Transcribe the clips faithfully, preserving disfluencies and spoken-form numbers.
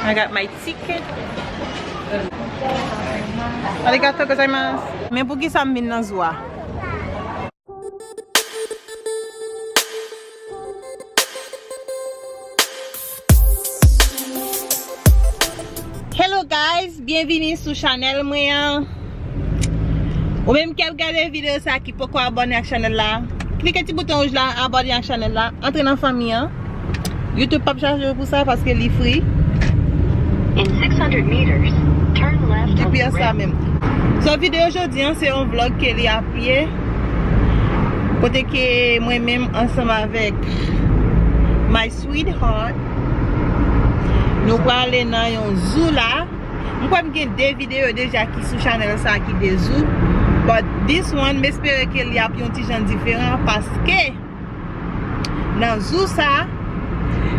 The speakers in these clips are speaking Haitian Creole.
I got my ticket. Arigato gozaimasu. Men poukisa m vin nan zoo a? Hello guys, byenvini sou chanèl mwen an. Ou menm k ap gade videyo sa ki poko abòne ak chanèl la, klike ti bouton wouj la, abòne ak chanèl la, antre nan fanmi an. YouTube p ap chaje w pou sa paske li free. In six hundred meters, turn left onto G P S la menm. So videyo jodi an se yon vlog ke li ap ye. Kote ke mwen menm ansanm avèk my sweetheart, nou prale nan yon zoo la. M kwè m gen de videyo deja ki sou chanèl sa ki de zoo. But this one, m espere ke li ap yon ti jan diferan paske nan zoo sa,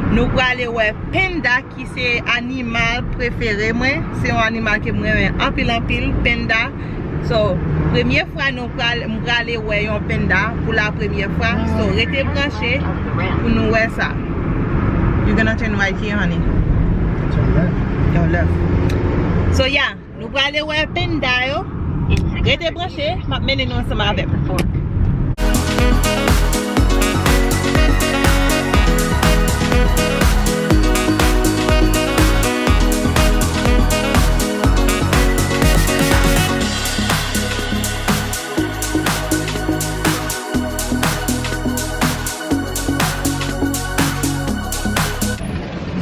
nou prale wè panda ki se animal prefere mwen. Se yon animal ke m renmen anpil anpil, panda. So, premye fwa nou pral, m prale wè yon panda pou la premye fwa. So, rete branche pou nou wè sa. You're gonna turn right here, honey. Turn left. Turn left. So, yeah. Nou prale wè panda yo. Rete branche, m ap mennen nou ansanm avè m.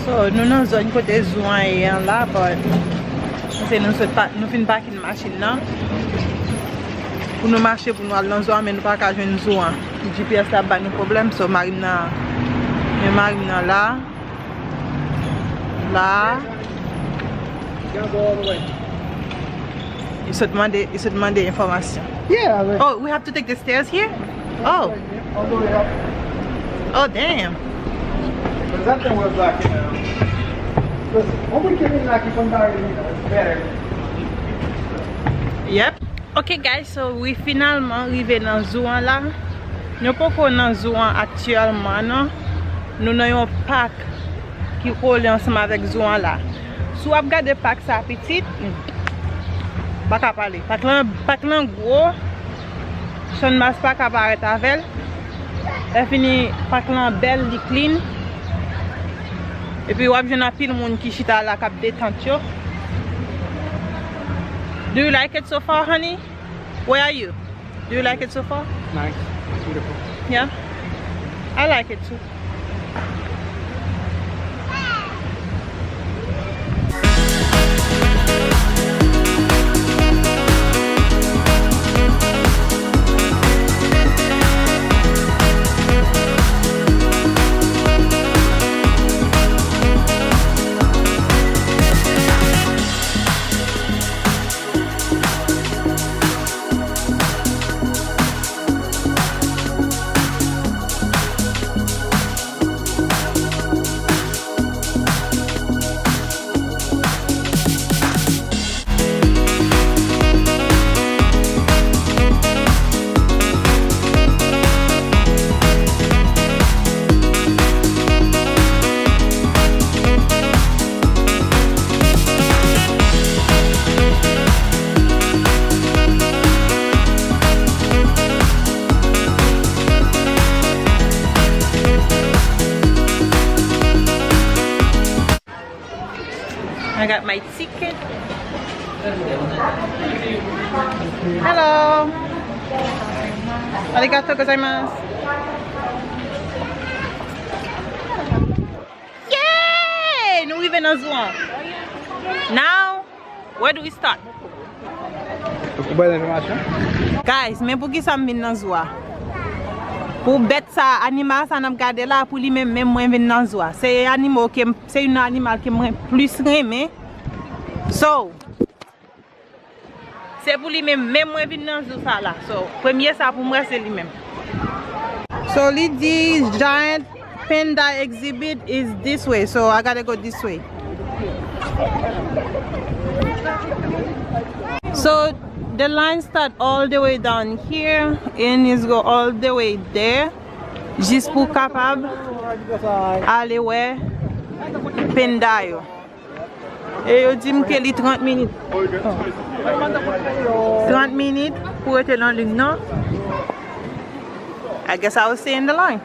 So, nou nan zòn kote zoo an ye an la, but se nou sot pa, nou fin pake machin nan pou nou mache pou nou al nan zoo an, men nou pa ka jwenn zoo an. G P S la ap ba nou pwoblèm, so mari m nan, men mari m nan la, la. Li sot mande, li sot mande enfòmasyon. Yeah, like, oh, we have to take the stairs here? Oh. All the way up. Oh, damn. Because that thing was like, you know, because when we came in, like, you couldn't buy it, you know, it's better. Yep. Ok guys, so wi, finalman rive nan zoo an la. Nou poko nan zoo an aktyèlman non. Nou nan yon pak ki kole ansanm avèk zoo an la. Si w ap gade pak sa pitit, m pa ka pale. Pak lan, pak lan gwo. Channmas pa ka parèt avè l. Lèfini, pak lan bèl, li clean. Epi w ap jwenn anpil moun ki chita la k ap detant yo. Do you like it so far, honey? Where are you? Do you like it so far? Nice. It's beautiful. Yeah? I like it too. I got my ticket. Hello. Arigato gozaimasu. Yay! Nou rive nan zoo an. Now, where do we start? Ou bay enfòmasyon? Guys, men poukisa m vin nan zoo a? Pou bèt sa, animal sa n ap gade la, pou li menm, menm mwen vin nan zoo a. Se animo ke m, se youn nan animal ke mwen plis renmen. So, se pou li menm, menm mwen vin nan zoo sa la. So, premye sa pou mwen se li menm. So, li di giant panda exhibit is this way, so I gotta go this way. So the line start all the way down here and is go all the way there. Jis pou kapab ale wè panda yo. E yo di m ke li trant minit. Trant minit pou rete nan liy nan. I guess I will stay in the line.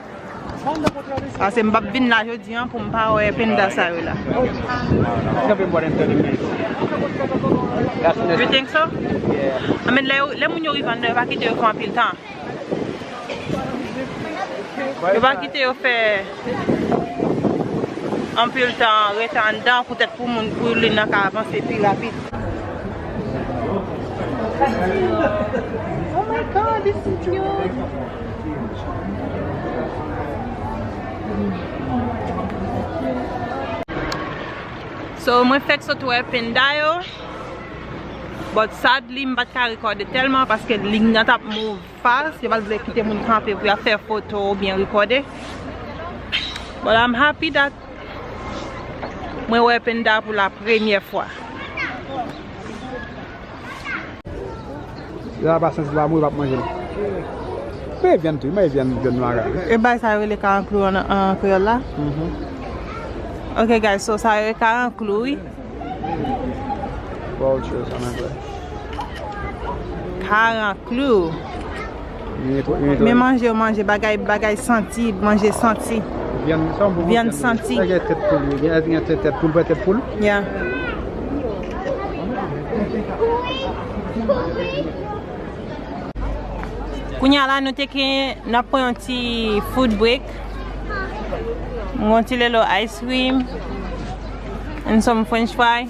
Paske m p ap vin la jodi an pou m pa wè penda sa yo la. You think so? I mean, lè, lè moun yo rive anndan, yo pa kite yo fè anpil tan. Yo pa kite yo fè anpil tan rete anndan poutèt pou moun, pou liy nan ka avanse pi rapid. Oh my God, this is cute. So, mwen fèk sot wè penda yo. But sadly, m pa t ka rekòde tèlman paske liy nan t ap move fast. Yo pa t vle kite moun kanpe pou y ap fè foto oubyen rekòde. But I'm happy that mwen wè penda pou la premyè fwa. Si sa pa santi l pa move, m ap manje l. Men vyann tou, men vyann, vyann nwa a. E bay sa yo rele karanklou an, an kreyòl la? Mhm. Ok, guys, so sa yo rele karanklou, wi. Vultures an anglè. Karanklou. Men manje yo manje, bagay, bagay santi, manje santi. Vyann, sa yon bon vyann santi. Sa gen tèt poul, wi. Gen, gen tèt, tèt poul, pa tèt poul. Yeah. Kounye a la, nou te gen, n ap pran yon ti food break. Yon ti lelo ice cream and some french fry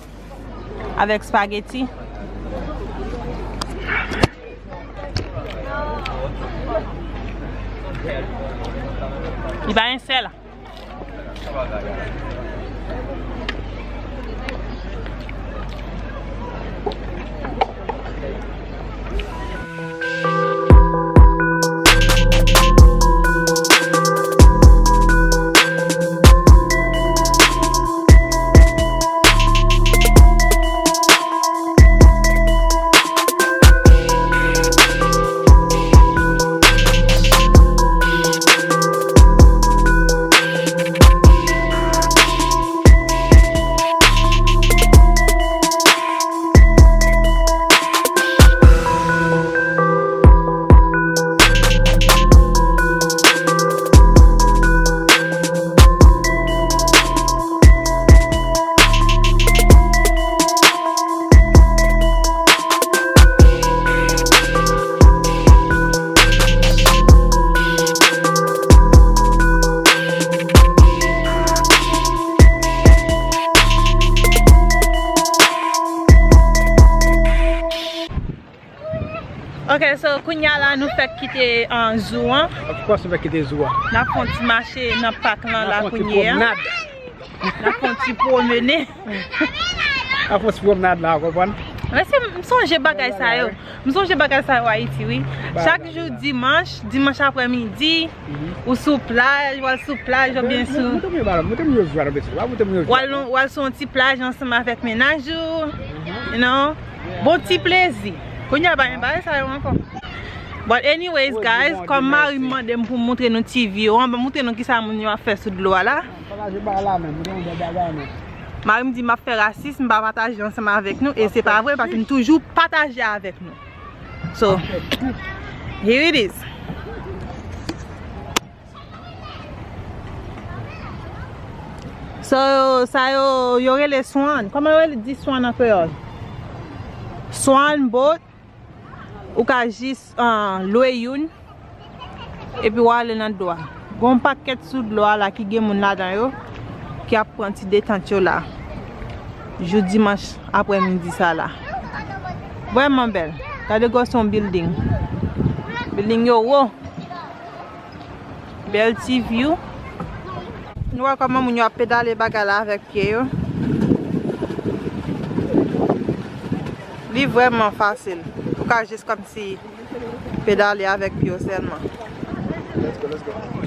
avèk spaghetti. Li pa gen sèl. Ok, so kounye a la nou fèk kite, ah, zoo an. Of course, nou fèk kite zoo an. N ap fè yon ti mache nan pak lan la kounye a. N ap fè yon ti pwomnad. N ap fè yon ti pwomene. N ap fè yon ti pwomnad la, w konprann? Men se, m sonje bagay sa yo. M sonje bagay sa yo Ayiti, wi. Chak jou dimanch, dimanch aprèmidi, ou sou plaj, w al sou plaj, oubyen sou, w al, w al sou yon ti plaj ansanm avèk mennaj ou, you know. Bon ti plezi. Kounye a pa gen bagay sa yo ankò. But anyways, guys, kòm mari m mande m pou m montre nou ti vi yo, an, ban m montre nou kisa moun yo ap fè sou dlo a la. Mari m di m ap fè rasis, m pa pataje ansanm avèk nou, e se pa vre, paske m toujou pataje avèk nou. So, here it is. So, sa yo, yo rele swan. Kòman yo rele, di swan an kreyòl? Swan boat. Ou ka jis, ah, lwe youn, epi w ale nan dlo a. Gon pakèt sou dlo a la ki gen moun ladan yo, ki ap pran ti detant yo la. Jou dimanch aprèmidi sa la. Vrèman bèl. Gade gwosè yon building. Building yo wo. Bèl ti view. Nou wè kòman moun yo ap pedale bagay la avèk pye yo. Li vrèman fasil. Ou ka jis kòmsi pedale avèk pye w sèlman. Let's go, let's go.